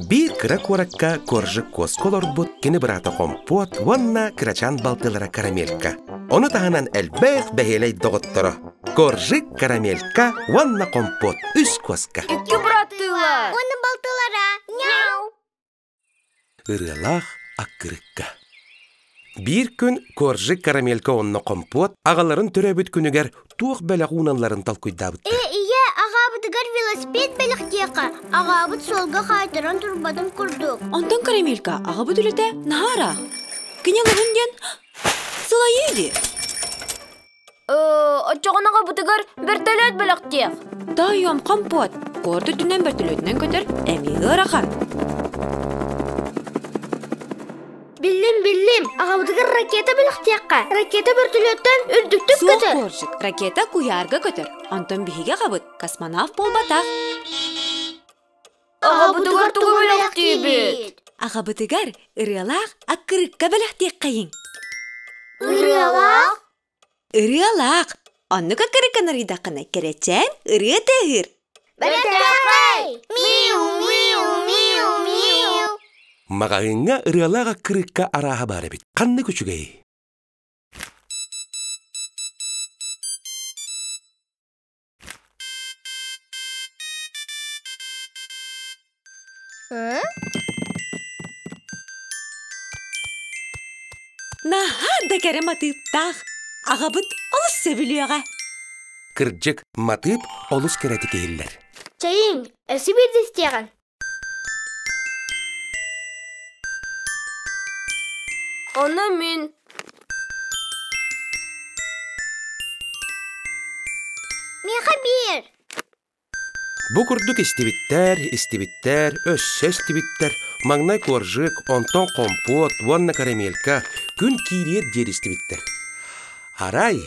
Биир кыра куоракка Коржик куоска олорбут кини быраата Хомпуот уонна кырачаан балтылара Карамелька. Ону таһынан элбэх бэһиэлэй доҕотторо Коржик, Карамелька уонна Хомпуот үс куоска. Икки быраттыылар. Уонна балтылара. Мяу. Ырыалаах аккырыкка. Биир күн Коржик Карамелька уонна Хомпуот аҕаларын төрөөбүт күнүгэр туох бэлэх ууналларын толкуйдаабыттар. Э, ийэ, аҕаабытыгар велосипед бэлэхтиэххэ. Аҕаабыт суолга хаайтаран турбатын курдук. Онтон Карамелька аҕабыт үлэтэ наһаа ыраах. Кини ылыһын диэн сылайыы дии. Оччоҕуна аҕабытыгар бөртөлүөт бэлэхтиэх. Тоойуом хомпуот, куорат үрдүнэн бөртөлүөтүнэн көтөр эмиэ ыарахан. Биллим, биллим. Аҕабытыгар ракета бэлэхтиэххэ. Ракета бөртөлүөттэн үрдүктүк Суох көтөр. Коржик, ракета куйаарга көтөр. Онтон биһиги аҕабыт космонавт буолбатах. Аҕабытыгар тугу бэлэхтиибит? Аҕабытыгар ырыалаах аккырыкка бэлэхтиэххэйиҥ. Ырыалаах? Ырыалаах. Оннук аккырыкканы арыйдаххына кэрэчээн ырыа тыаһыыр. Бэртээхэй! Миу, миу, миу, миу. Маҕаһыыҥҥа ырыалаах аккырыыкка арааһа баар эбит. Ханнык үчүгэйий? Наһаа да кэрэ матыыптаах. Аҕабыт олус сөбүлүөҕэ. Кырдьык, матыып олус кэрэтик иһиллэр. Чэйиҥ, өссө биирдэ истиэҕиҥ. Ону мин Миэхэ биир. Бу курдук истибиттэр, истибиттэр, өссө истибиттэр. Маҥнай коржик, онтон компот уонна карамелька күн киириэр диэри истибиттэр. Арай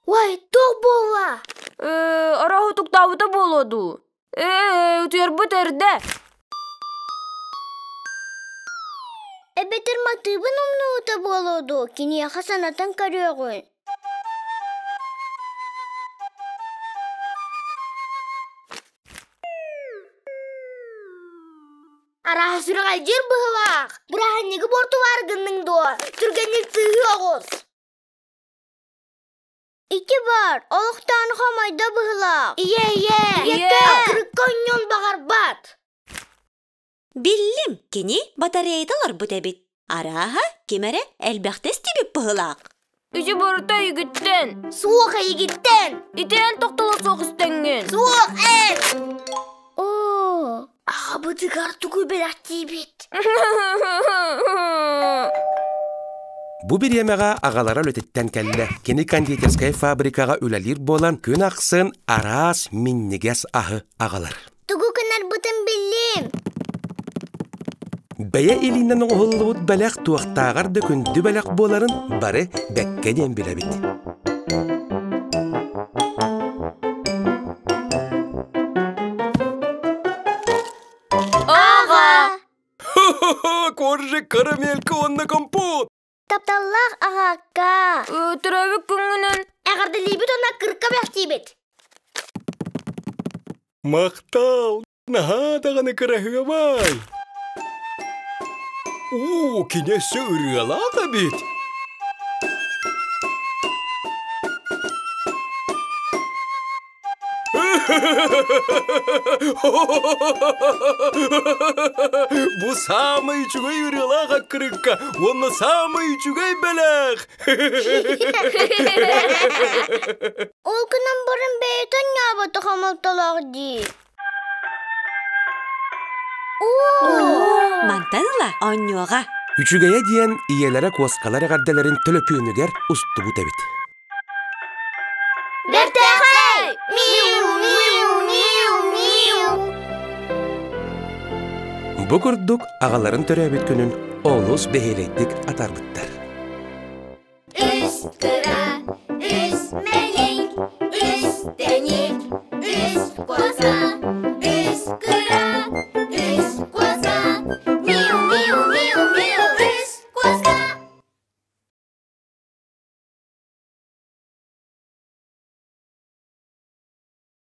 Ой, туох буолла? Ээ, арааһы утуктаабыта буолуо дуу? Ээ, утуйарбыт эрдэ. Эбэтэр матыыбын умнубута буолуо дуу, киниэхэ санатан көрүөҕүн. Арааһа сүрэҕэлдьиир быһыылаах. Бырааһынньыгы буортулаары гынныҥ дуо? Түргэнник тыыһыы оҕус. Ити бар, олохтоон хомойдо быһыылаах. Ийэ, ийэ, Ийэ! Акырыкка онньуон баҕарбат. Биллим, кини батареята олорбут эбит. Арааһа, ким эрэ элбэхтэ истибит быһыылаах. Ити барыта эйигиттэн. Суох эйигиттэн. Ити эн тохтоло суох истэҥҥин. Суох эн. Оо, аҕабытыгар тугу бэлэхтиибит? Бу бириэмэҕэ аҕалара үлэтиттэн кэллэ. Кини кондитерскай фабрикаҕа үлэлиир буолан, күн ахсын араас минньигэс аһы аҕалар. Тугу гынарбытын биллим. Бэйэ илиинэн оҥоһуллубут бэлэх туохтааҕар да күндү бэлэх буоларын бары бэккэ диэн билэбит. Аҕа! Коржик, карамелька уонна компот! Тапталлаах аҕакка! Төрөөбүт күҥҥүнэн Эҕэрдэлиибит уонна кырка бэхтиибит! Махтал! Наһаа даҕаны кыраһыабай! Уу, кини өссө ырыалаах эбит! Бу саамай үчүгэй ырыалаах аккырыыкка уонна саамай үчүгэй бэлэх! Ол гынан баран бэйэтэ анньаабата хомолтолоох дии. Мантан ыла оонньуоҕа. Үчүгэйэ диэн ийэлэрэ куоскалар эҕэрдэлэрин төлөпүөнүгэр устубут эбит. Бэртээхэй! Миу, миу, миу, миу! Бу курдук аҕаларын төрөөбүт күнүн олус бэһиэлэйдик атаарбыттар. Үс кыра